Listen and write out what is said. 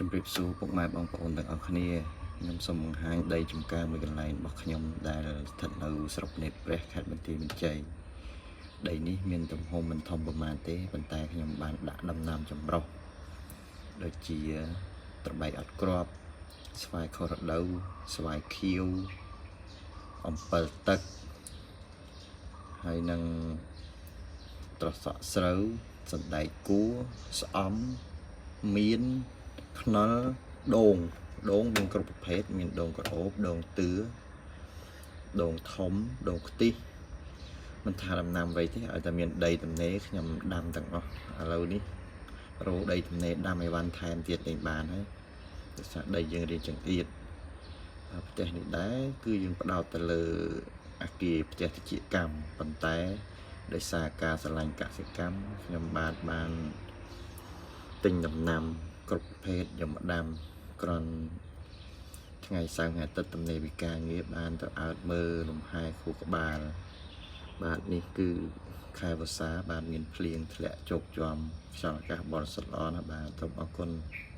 ជម្រាបសួរពុកម៉ែបងប្អូនទាំងអស់គ្នាខ្ញុំសូមបង្ហាញដីចំការមួយកន្លែងរបស់ខ្ញុំដែលស្ថិតនៅស្រុកនេតព្រះខេត្តបន្ទាយមានជ័យដីនេះមានទំហំមិនធំប្រមាណទេប៉ុន្តែខ្ញុំបានដាក់ដំណាំចម្រុះដូចជាត្របែកអត់គ្រាប់ស្វាយខុសរដូវស្វាយខៀវអំពិលទឹកហើយនឹងត្រសក់ស្រូវសណ្តែកគួរស្អំមៀនខ្នុរដូងដូងមានគ្រប់ប្រភេទមានដូងក្រអូបដូងទឿដូងធំដូងខ្ទិះមិនថាដំណាំអ្វីទេឲ្យតែមានដីទំនេរខ្ញុំដាំទាំងអស់ឥឡូវនេះរោដីទំនេរដាំអីវ៉ាន់ថែមទៀតលេងបានហើយដោយសារដីយើងរៀងចង្អៀតផ្ទះនេះដែរគឺយើងផ្ដោតទៅលើអាគារផ្ទះតិចកម្មប៉ុន្តែដោយសារការស្រឡាញ់កសិកម្មខ្ញុំបាទបានទិញដំណាំគ្រប់ប្រភេទយកមកដាំក្រន់ថ្ងៃសៅរ៍ថ្ងៃអាទិត្យទំនេរពីការងារបានទៅអើតមើលលំហែខួរក្បាលបាទនេះគឺខែវស្សាបាទមានភ្លៀងធ្លាក់ជោកជាំខ្យល់អាកាសបរិសុទ្ធល្អណាស់បាទសូមអរគុណ។